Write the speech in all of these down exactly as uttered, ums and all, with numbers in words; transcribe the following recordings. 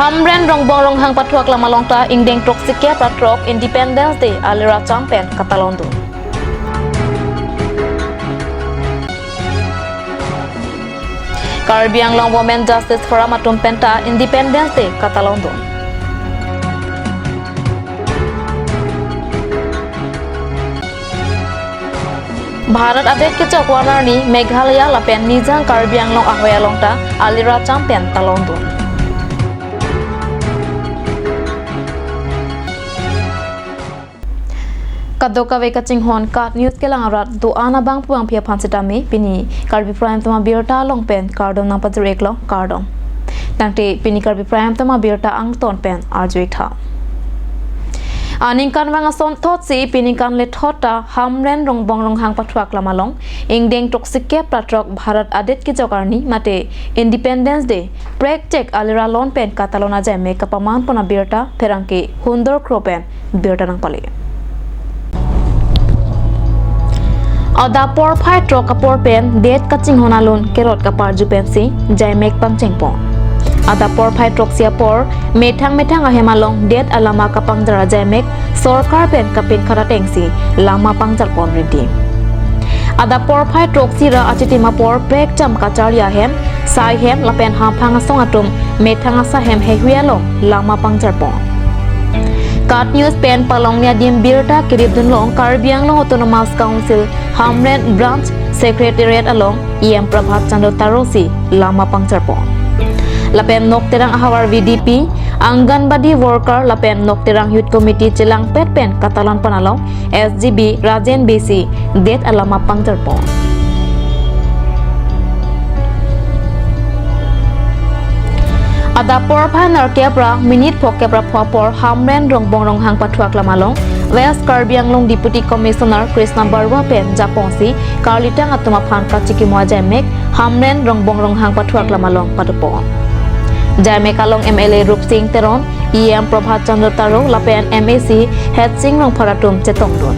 Hamren Rongbong Ronghang pathuak lam along ta ingdeng throksi kep ra throk Independence Day alira cham pen katalondun. Karbi Anglong Women Justice Forum atum pen ta Independence Day katalondun. Bharat adet kechok arni Meghalaya lapen Nijang Karbi Anglong ahoi along ta alira cham pen talondun. Kadokave kachinghon KAT News kelang arat do-an abang puang phi aphan sitame pini Karbi Prime Time abirta along pen kardom nangpajir-iklo, kardom. Tangte pini Karbi Prime Time abirta angton pen arju-ik tha. Aningkanvang asonthot si pini kanlethot ta Hamren Rongbong Ronghang pathuak lam along ingdeng throksi kep ra throk Bharat adet kechok arni mate Independence Day prekchek alira lon pen katalon ajaimek kapaman pon abirta pherangke Hundor Kro pen birta nangpale. Adap porphai throk apor pen det kachinghon alun kerot kaparju pensi jaimek pangcheng pon. Adap porphai throksi apor methang methang ahem along det alama kapangjar ajaimek sorkar pen kapin kharateng si lama pangjar pon ridi. Adap porphai throksi ra achitim apor prekcham kacharli ahem, sai hem lapen hamphang asong atum methang asa hem heihui along lama pangjar pon. KAT News pen palongni adim birta kirip dunlong Karbi Anglong Autonomous Council Hamren Branch Secretariat along E M Prabhat Chandra Taro si lama pangjar pon. Lapen Nokterang ahavar V D P, Anganwadi worker lapen Nokterang Youth Committee chelangpet pen katalon pon along S G B Rajen Bey si det alama pangjar pon. Adap porphai nerkep ra minute phokep ra pho apor Hamren Rongbong Ronghang pathuak lam along West Karbi Anglong Deputy Commissioner Krishna Barua pen japon si karlitang atum aphan kachikimo ajaimek Hamren Rongbong Ronghang pathuak lam along padopon. Jaimek along M L A Rupsing Teron, E M Prabhat Chandra Taro lapen M A C Hetsing Rongphar atum chetongdun.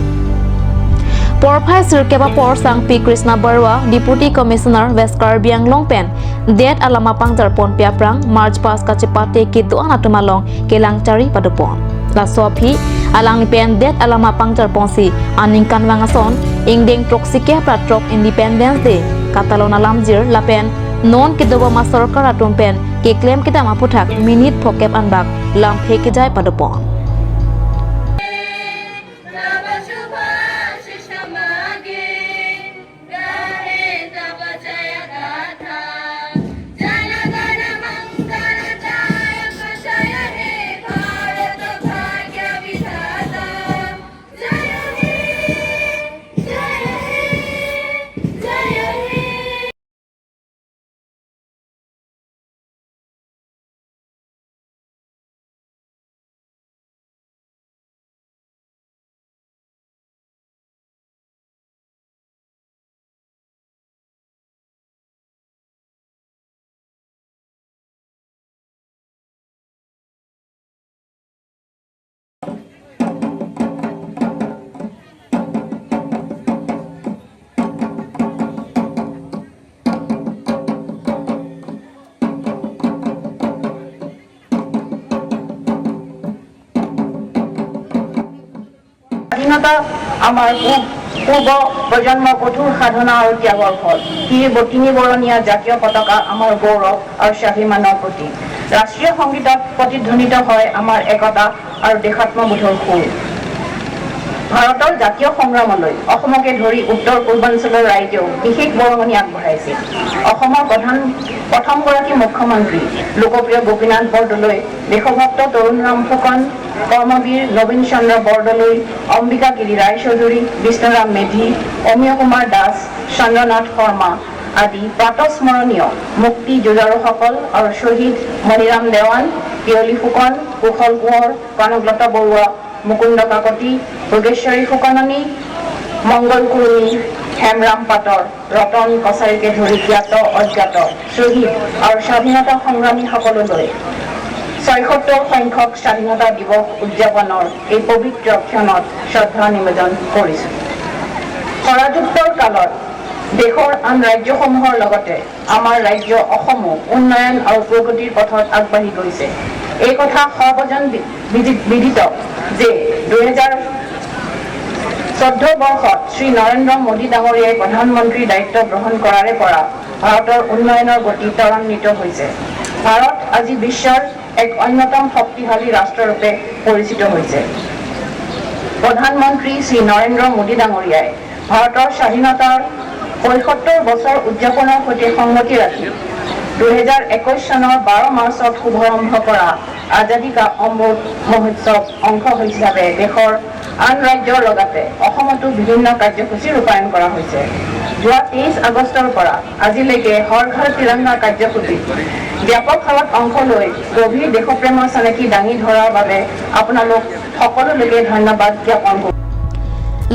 Porphai sirkep apor Sangpi Krishna Barua, Deputy Commissioner West Karbi Anglong pen det alama pangjar ponpe aphrang march past kachepate kedo-an atum along kelang chari padopon. Laso aphi alangli pen det alama pangjar ponsi aningkanvang ason ingdeng throksi kep ra throk Independence Day katalon alamjir lapen non kedobom asorkar atum pen keklem kedam aputhak minute phokep anbak lamthe kejai padopon. স্বাধীনতা আমাৰ পূ-, পূৰ্ব প্ৰজন্মৰ কঠোৰ সাধনা আৰু ত্যাগৰ ফল। তি-, তিনিবৰণীয়া জাতীয় পতাকা আমাৰ গৌৰৱ আৰু স্বাভিমানৰ প্ৰতীক। ৰাষ্ট্ৰীয় সংগীতত প্ৰতিধ্বনিত হয় আমাৰ একতা আৰু দেশাত্মবোধৰ সুৰ। ভাৰতৰ জাতীয় সংগ্ৰামলৈ অসমকে ধৰি উত্তৰ পূৰ্বাঞ্চলৰ ৰাইজেও বিশেষ বৰঙণি আগবঢ়াইছিল। অসমৰ প্ৰধান, প্ৰথমগৰাকী মুখ্যমন্ত্ৰী লোকপ্ৰিয় গোপীনাথ বৰদলৈ, দেশভক্ত তৰুণৰাম ফুকন, কৰ্মবীৰ নবীন চন্দ্ৰ বৰদলৈ, অম্বিকা গিৰি ৰায়চৌধুৰী, বিষ্ণুৰাম মেধি, অমীয় কুমাৰ দাস, চন্দ্ৰনাথ শৰ্মা আদি প্ৰাতঃস্মৰণীয় মুক্তি যুঁজাৰুসকল আৰু শ্বহীদ মণিৰাম দেৱান, পিয়লি ফুকন, কুশল কোঁৱৰ, কনকলতা বৰুৱা, মুকুন্দ কাকতি, ভোগেশ্বৰী ফুকননী, মংগল কুৰ্মী, হেমৰাম পাটৰ, ৰতন কছাৰীকে ধৰি জ্ঞাত অজ্ঞাত শ্বহীদ আৰু স্বাধীনতা সংগ্ৰামীসকললৈ ছয়সত্তৰ সংখ্যক স্বাধীনতা দিৱস উদযাপনৰ এই পবিত্ৰ ক্ষণত শ্ৰদ্ধা নিবেদন কৰিছো। কাৰাযুদ্ধৰ কালত দেশৰ আন ৰাজ্যসমূহৰ লগতে আমাৰ ৰাজ্য অসমো উন্নয়ন আৰু প্ৰগতিৰ পথত আগবাঢ়ি গৈছে। এই কথা সৰ্বজন বি-, বিদি-, বিদিত যে দুহেজাৰ চৈধ্য বৰ্ষত শ্ৰী নৰেন্দ্ৰ মোদী ডাঙৰীয়াই প্ৰধানমন্ত্ৰীৰ দায়িত্ব গ্ৰহণ কৰাৰে পৰা ভাৰতৰ উন্নয়নৰ গতি ত্বৰান্বিত হৈছে। ভাৰত আজি বিশ্বৰ এক অন্যতম শক্তিশালী ৰাষ্ট্ৰৰূপে পৰিচিত হৈছে। প্ৰধানমন্ত্ৰী শ্ৰী নৰেন্দ্ৰ মোদী ডাঙৰীয়াই ভাৰতৰ স্বাধীনতাৰ পঁয়সত্তৰ বছৰ উদযাপনৰ সৈতে সংগতি ৰাখি দুহেজাৰ একৈশ চনৰ বাৰ মাৰ্চত শুভাৰম্ভ কৰা আজাদী কা অমৃত মহোৎসৱ অংশ হিচাপে দেশৰ আন ৰাজ্যৰ লগতে অসমতো বিভিন্ন কাৰ্যসূচী ৰূপায়ণ কৰা হৈছে। যোৱা তেইছ আগষ্টৰ পৰা আজিলৈকে হৰ ঘৰ তিৰংগা কাৰ্যসূচীত ব্যাপক হাৰত অংশ লৈ গভীৰ দেশপ্ৰেমৰ চানেকি দাঙি ধৰাৰ বাবে আপোনালোক সকলোলৈকে ধন্যবাদ জ্ঞাপন কৰোঁ।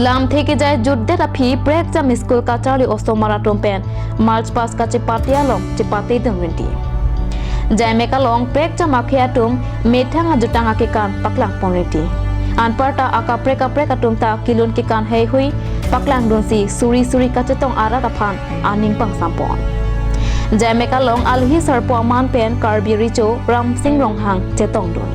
Lamthe kejai jutdet aphi prekjam school kacharli osomar atum pen March past kachepate along chepatedun rinti. Jaimek along prekjam akhei atum methang ajutang akekan paklangpon rinti. Anparta akaprek kaprek atum ta kelun kekan heihui paklangdunsi suri suri kachetong arat aphan aning pangsampon. Jaimek along alohi sarpo aman pen Karbi Recho Ramsing Ronghang chetongdun.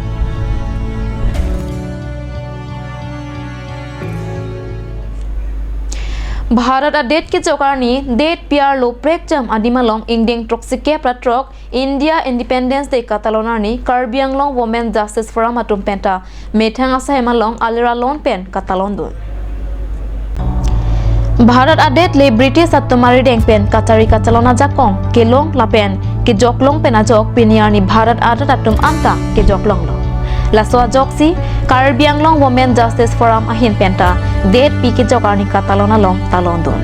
Bharat adet kejok arni det piar lo prekjam adim along ingdeng throksi kep ra throk India Independence Day katalon arni Karbi Anglong Women Justice Forum atum penta methang asai malong alira lon pen katalondun. Bharat adet le British atum arideng pen kachari kachalon ajakong kelong lapen kejoklong pen ajok pini arni Bharat adet atum anta kejoklonglo. Laso ajoksi Karbi Anglong Women Justice Forum ahin penta det pi kejok arni katalon along talondun.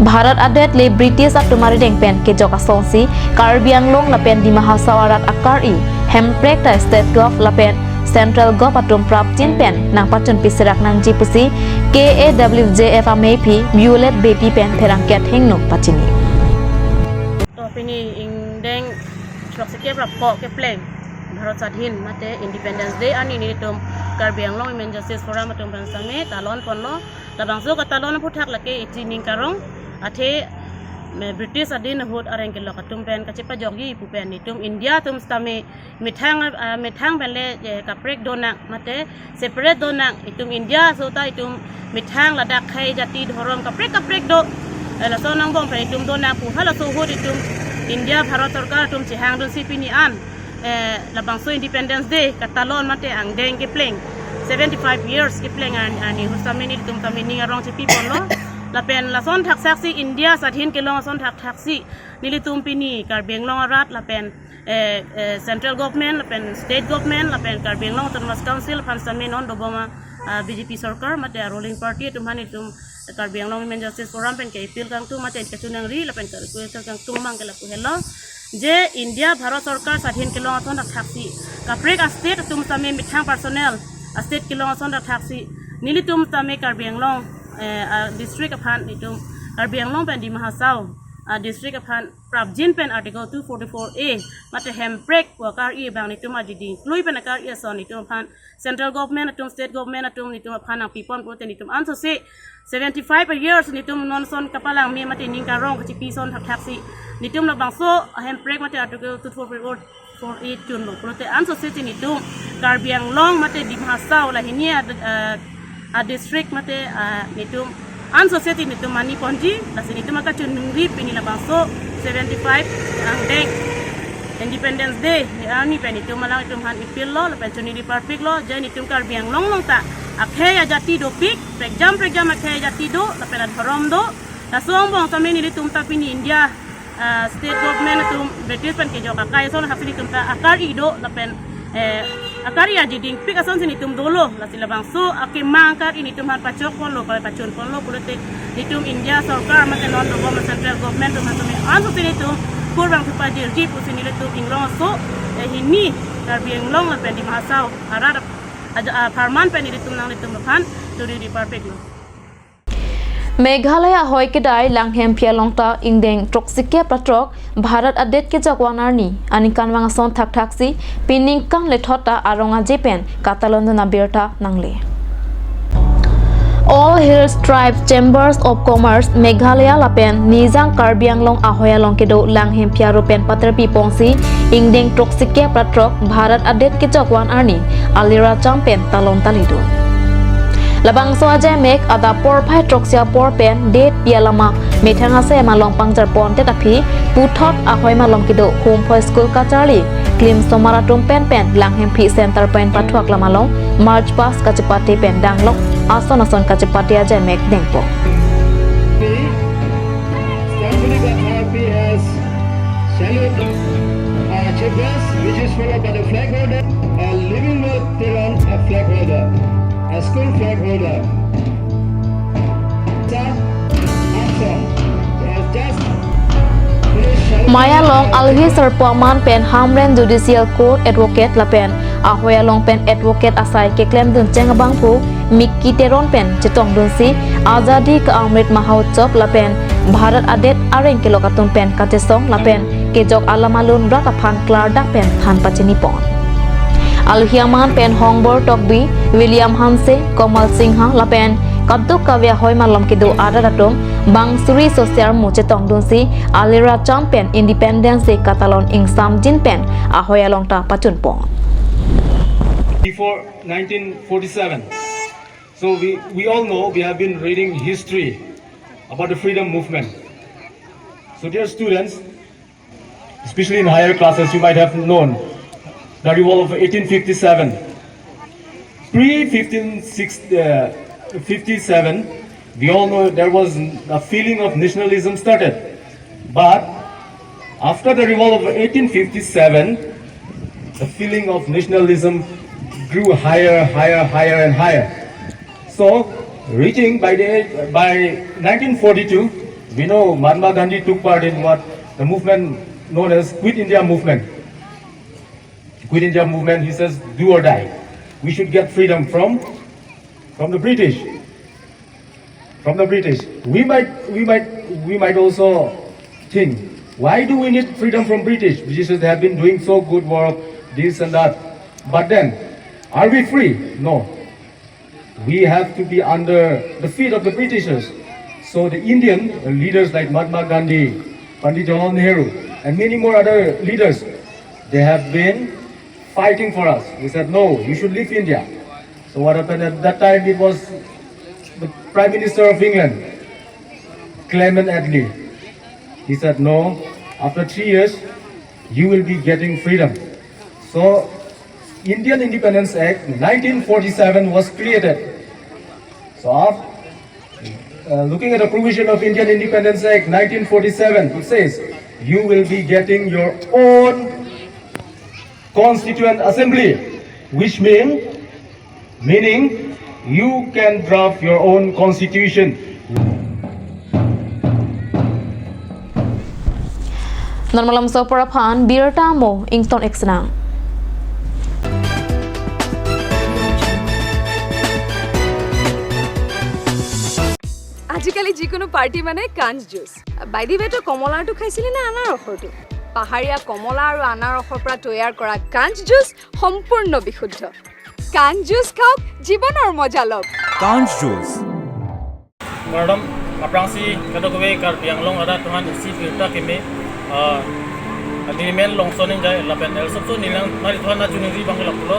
Bharat adet le British atum arideng pen kejok asonsi Karbi Anglong lapen Dima Hasao arat akari hemprek ta state gov lapen central gov atum prapjin pen nangpachun piserak nangji pusi K A W J F ameiphi Violet Beypi pen pherangke athengno pachini. To pini ingdeng throksi kep ra pho kepleng Bharat Sadhin mate Independence Day arni nelitum Karbi Anglong Women Justice Forum atum pen same talon ponlo. Labangso katalon aphuthak lake isi ning karong athe me British adin ahut areng kelok atum pen kachepajokji pu pen nelitum India atum sitame methang, ah, methang pen le, eh, kaprek donang mate separate donang, itum India aso ta itum methang ladak khei jati dhorom kaprek kaprek do. Eh, laso angbong pen itum donang pu halaso ahut itum India Bharat Sarkar atum chehangdunsi pini an, eh, labangso Independence Day katalon mate angdeng kepleng seventy five years kepleng an, arni hu sitame nelitum sitame ning arong chepi ponlo. Lapen lason thakthak si India sadhin kelong ason thakthak si nelitum pini Karbi Anglong arat lapen eh, eh, central government lapen state government lapen Karbi Anglong Autonomous Council aphan sitame non doboma, ah, B J P sarkar mate a ruling party atum aphan itum Karbi Anglong Women Justice Forum pen ke appeal kangtung mate kachunangri lapen ka request kangtung mang ke lapu helo je India Bharat Sarkar sadhin kelong ason thakthak si kaprek a state atum sitame methang personal a state kelong ason thakthak si nelitum sitame Karbi Anglong, eh, a district aphan itum Karbi Anglong pen Dima Hasao a district aphan prapjin pen Article two forty-four A mate hemprek pu akari abang nelitum aji dingklui pen akari ason nelitum aphan central government atum state government atum nelitum aphan nangpipon pulote nelitum ansose seventy five years nelitum non ason kapalang me mate ning karong kachepi ason thakthak si nelitum labangso hemprek mate Article two forty-four four eight chunlo pulote ansose si nelitum Karbi Anglong mate Dima Hasao lahini a, a, a district mate, ah, nelitum ansose si nelitum mani ponji, lasi nelitum akachunangri pini labangso seventy five angdeng Independence Day arni pen nelitum alanglitum aphan appeal lo lapen chunangri parpiklo je nelitum Karbi Anglong along ta akhei ajati dopik, prekjam prekjam akhei ajati do lapen adhorom do. Laso angbong sitame nelitum ta pini India, ah, state government atum British pen kejok akai ason thakthak si nelitum ta akari do lapen, eh, akari aji dingpik ason si nelitum dolo, lasi labangso akemang akari nelitum aphan pachok ponlo, pa-, pachun ponlo pulote nelitum India sarkar mate non doboma central government atum aphan sitame ansose nelitum kurvangthu pajirji pusi nelitum inglong aso, eh, hini Karbi Anglong lapen Dima Hasao arat aja, ah, apharman pen nelitum nanglitum aphan chunangri parpiklo. Meghalaya ahoi kedai Langhiam Phialong ta ingdeng throksi kep ra throk Bharat adet kejok van arni aningkanvang ason thakthak si piningkan lethot ta arong aje pen katalondun abirta nangle. All Hills Tribes Chambers of Commerce Meghalaya lapen Nijang Karbi Anglong ahoi along kedo Langhemphi aro pen paterpi pongsi ingdeng throksi kep ra throk Bharat adet kejok van arni aliracham pen talon talidun. Labangso ajaimek adap porphai throksi apor pen det pi alama methang asem along pangjar pondet aphi puthot ahoi malom kedo Humphoi School kacharli klim somar atum pen pen Langhemphi Center pen pathuak lam along march past kachepate pen danglok ason ason kachepate ajaimek dengpo. Assembly Authority has saluted our achievements, which is followed by the flag holder, a living well Teron, a flag holder, a school flag holder. Sir, action. He has just finished saluting Maya long our alhi sarpo aman pen Hamren Judicial Court Advocate lapen ahoi along pen advocate asai keklemdun cheng abangphu Mickey Teron pen chetongdunsi Azadi Ka Amrit Mahotsav lapen Bharat adet areng kelok atum pen kachesong lapen kejok alam alun rat aphan klardak pen than pachini pon. Alhi aman pen Hongbor Tokbi, William Hanse, Komal Singha lapen kaduk kave ahoi malom kedo arat atum bang suri sosiar mu chetongdunsi aliracham pen Independence Day katalon ingsamjin pen ahoi along ta pachun pon. Before nineteen forty-seven. So we, we all know, we have been reading history about the freedom movement. So dear students, especially in higher classes, you might have known the revolt of eighteen fifty-seven. Pre fifteen sixty, uh, fifty-seven, we all know there was a feeling of nationalism started. But after the revolt of eighteen fifty-seven, the feeling of nationalism grew higher, higher, higher, and higher. So, reaching by the, by nineteen forty-two, we know Mahatma Gandhi took part in what the movement known as Quit India Movement. Quit India Movement, he says, "Do or die. We should get freedom from, from the British." From the British. We might, we might, we might also think, "Why do we need freedom from British? British have been doing so good work, this and that." But then, are we free? No. We have to be under the feet of the Britishers. So the Indian leaders like Mahatma Gandhi, Pandit Jawaharlal Nehru, and many more other leaders, they have been fighting for us. We said, "No, you should leave India." So what happened at that time? It was the Prime Minister of England, Clement Attlee. He said, "No, after three years, you will be getting freedom." So Indian Independence Act nineteen forty-seven was created. So, af-, uh, looking at the provision of Indian Independence Act nineteen forty-seven, it says, "You will be getting your own Constituent Assembly," which mean, meaning you can draft your own constitution. Non malomso apor aphan birta mo ington-ik sinang. আজিকালি যিকোনো পাৰ্টি মানে কাঞ্চ juice. By the ৱে, তই কমলাৰটো খাইছিলি নে আনাৰসৰটো? পাহাৰীয়া কমলা আৰু আনাৰসৰ পৰা তৈয়াৰ কৰা কাঞ্চ জুচ সম্পূৰ্ণ বিশুদ্ধ। কাঞ্চ জুচ খাওক, জীৱনৰ মজা লওক। Kanch Juice. Kardom, aphrangsi kadokave Karbi Anglong arat aphan isi birta keme, ah, agreement longson ingjai lapen el sopso nilang nari thon na chuniri bang lapulo,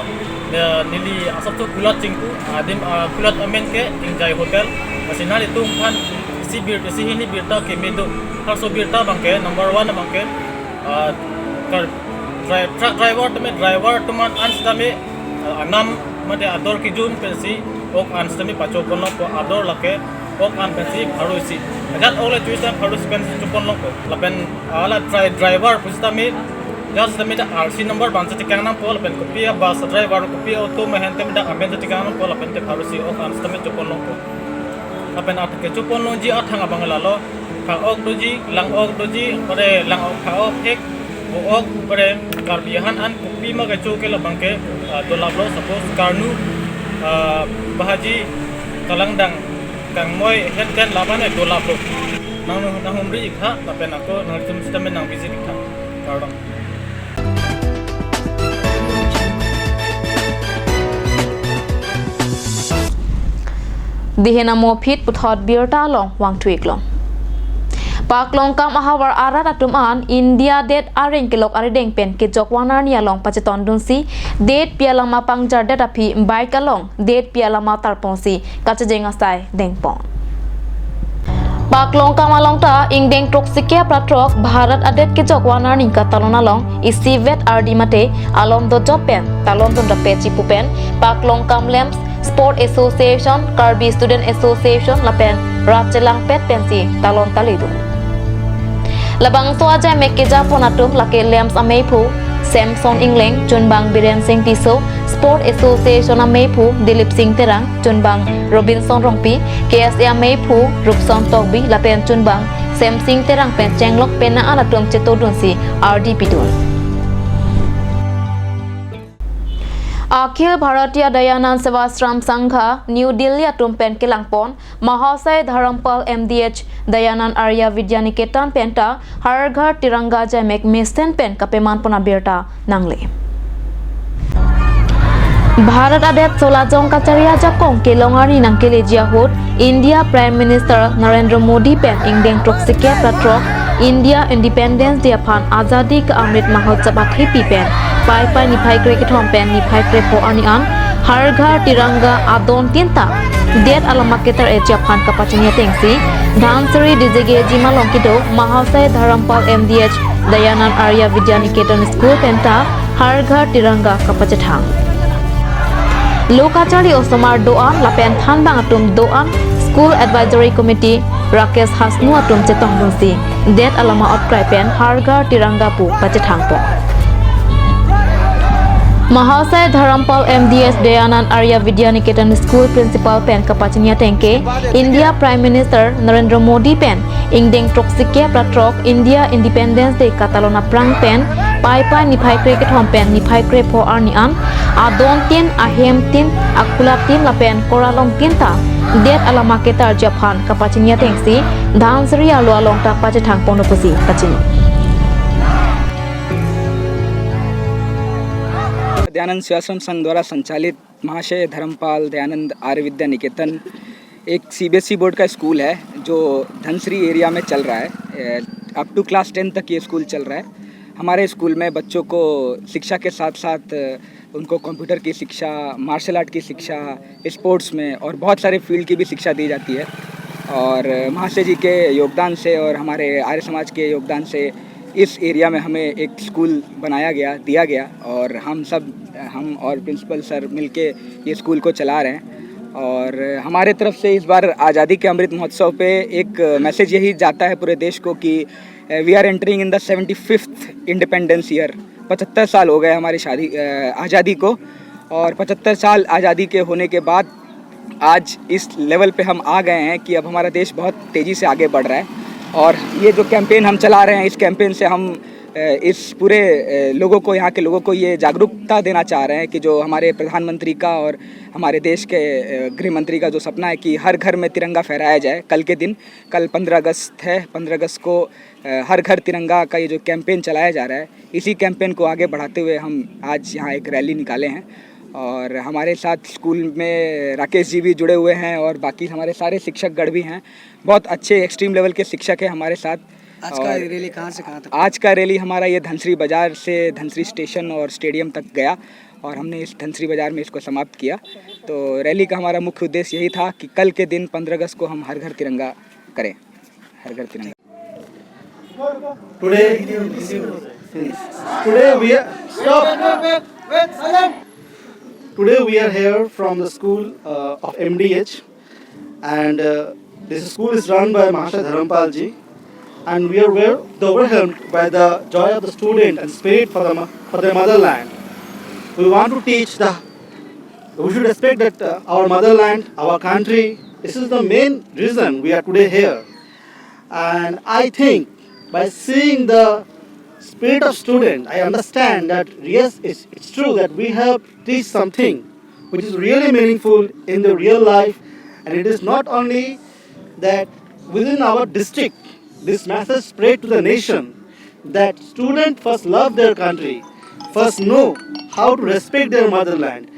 eh, neli asopso kulat chingku, adim, ah, kulat amen ke Ingjai Hotel, lasi nanglitum aphan isi bir, isi hini birta keme do, harso birta bang ke, number one bang ke, ah, kar, dri-, truck driver tame driver tuman an sitame, ah, anam mate ador kijun pensi ok an sitame pacho ponlongpo, ador lake ok an pensi pharo isi. Ajat ok le choisi time pharo isi pensi cho ponlongpo. Lapen ala dri-, driver pusitame, ajat sitame ta R C number bang si chekang nangpo, lapen kopi a bus driver, kopi auto mehen tame dak amen si chekang nangpo, lapen te pharo isi ok an sitame cho ponlongpo. Lapen at kecho ponlongji athang abang lalo, pha ok doji, lang ok doji, pare lang ok, pha ok hek, bo ok, pare Karbi ahan an kopi ma kecho ke labang ke, ah, dolaplo, suppose karnu, ah, bahaji, kalangdang, kangmoi, henten laban e dolaplo. Nang, nanghumri-ik tha, lapen ako nangtum sitame nang visit-ik tha. Kardom. Dihen amo aphi puthot birta along vangthu-ik long. Paklongkam ahavar arat atum an India det areng kelok arideng pen kejok van arni along pachetongdunsi, detpi alama pangjardet aphi bike along detpi alama tarponsi kachejeng asai dengpon. Paklongkam along ta ingdeng throksi kep ra throk Bharat adet kejok van arni katalon along isivet ardi mate alom dojot pen talon dun rape chipu pen Paklongkam LAMPS, Sport Association, Karbi Student Association lapen rat chelangpet pensi talon taledun. Labangso ajaimek kejapon atum lake LAMPS ameiphu Samson Engleng, chunbang Biren Singh Tisso, Sport Association ameiphu Dilip Singh Terang, chunbang Robinson Rongpi, K S A ameiphu Rupson Tokbi lapen chunbang Semsing Terang pen chenglok penang an atum chetongdunsi ardi pidun. Akhil Bharatiya Dayanand Sevashram Sangha, New Delhi atum pen kelangpon Mahasai Dharampal M D H Dayanand Arya Vidya Niketan penta Har Ghar Tiranga ajaimek mesen pen kapemanpon abirta nangle. Bharat adet solajong kachari ajakong kelong arni nangkeleji ahut India Prime Minister Narendra Modi pen ingdeng throksi kep ra throk India Independence Day aphan Azadi Ka Amrit Mahotsav athepi pen Paipai niphai krekethom pen niphai krepho arni an Har Ghar Tiranga adon tinta det alama ketar-etji aphan kapachini atengsi Dhansiri D J G Jima along kedo Mahasai Dharampal M D H Dayanand Arya Vidya Niketan School penta Har Ghar Tiranga kapachethang. Lo kacharli osomar do-an lapen thanbang atum do-an, School Advisory Committee Rakesh Hasnu atum chetongdunsi det alama otkrai pen Har Ghar Tiranga pu pachethangpon. Mahasai Dharampal M D H Dayanand Arya Vidya Niketan School Principal pen kapachini atengke India Prime Minister Narendra Modi pen ingdeng throksi kep ra throk India Independence Day katalon aphrang pen Paipai niphai krekethom pen niphai krepho arni an adon tin, ahem tin, akulap tin lapen koralong tinta det alama ketarji aphan kapachini atengsi Dhansiri arlo along ta pachethangpon pusi pachini. Dayanand सेवाश्रम संघ द्वारा संचालित महाशय धर्मपाल दयानंद आर्य विद्या निकेतन एक CBSE board का स्कूल है जो धनसरी एरिया में चल रहा है। अप टू क्लास टेन तक ये स्कूल चल रहा है। हमारे स्कूल में बच्चों को शिक्षा के साथ साथ उनको कंप्यूटर की शिक्षा, मार्शल आर्ट की शिक्षा, स्पोर्ट्स में और बहुत सारे फील्ड की भी शिक्षा दी जाती है। और महाशय जी के योगदान से और हमारे आर्य समाज के योगदान से इस एरिया में हमें एक स्कूल बनाया गया, दिया गया और हम सब, हम और प्रिंसिपल सर मिलके ये स्कूल को चला रहे हैं। और हमारे तरफ से इस बार आज़ादी के अमृत महोत्सव पे एक मैसेज यही जाता है पूरे देश को कि we are entering in the seventy fifth independence year। पचहत्तर साल हो गए हमारी शादी, आज़ादी को, और पचहत्तर साल आज़ादी के होने के बाद आज इस लेवल पे हम आ गए हैं कि अब हमारा देश बहुत तेज़ी से आगे बढ़ रहा है। और ये जो कैंपेन हम चला रहे हैं, इस कैंपेन से हम इस पूरे लोगों को, यहाँ के लोगों को ये जागरूकता देना चाह रहे हैं कि जो हमारे प्रधानमंत्री का और हमारे देश के गृह मंत्री का जो सपना है कि हर घर में तिरंगा फहराया जाए, कल के दिन, कल पंद्रह अगस्त है, पंद्रह अगस्त को हर घर तिरंगा का ये जो कैंपेन चलाया जा रहा है, इसी कैंपेन को आगे बढ़ाते हुए हम आज यहाँ एक रैली निकाले हैं। और हमारे साथ स्कूल में राकेश जी भी जुड़े हुए हैं और बाकी हमारे सारे शिक्षकगण भी हैं। बहुत अच्छे एक्सट्रीम लेवल के शिक्षक हैं हमारे साथ। आज का रैली कहाँ से कहाँ तक? आज का रैली हमारा ये धनसरी बाजार से धनसरी स्टेशन और स्टेडियम तक गया और हमने इस धनसरी बाजार में इसको समाप्त किया। तो रैली का हमारा मुख्य उद्देश्य यही था कि कल के दिन पंद्रह अगस्त को हम हर घर तिरंगा करें, हर घर तिरंगा। Today, today we are stop. Today we are here from the school uh, of M D H, and uh, this school is run by Mahasaya Dharampal ji, and we are well overwhelmed by the joy of the student and spirit for the for their motherland. We want to teach the we should respect that uh, our motherland, our country. This is the main reason we are today here. And I think by seeing the spirit of student, I understand that yes, it's, it's true that we have teach something which is really meaningful in the real life, and it is not only that within our district this message spread to the nation that students first love their country, first know how to respect their motherland,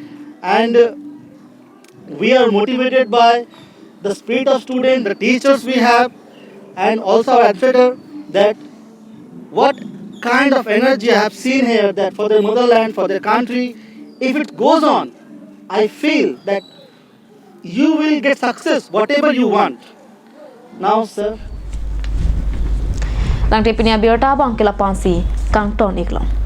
and uh, we are motivated by the spirit of student, the teachers we have, and also our administrator, that what kind of energy I have seen here, that for the motherland, for the country, if it goes on, I feel that you will get success, whatever you want. Now, sir. Tangte pini abirta abang ke lapu-ansi kangton-iklo.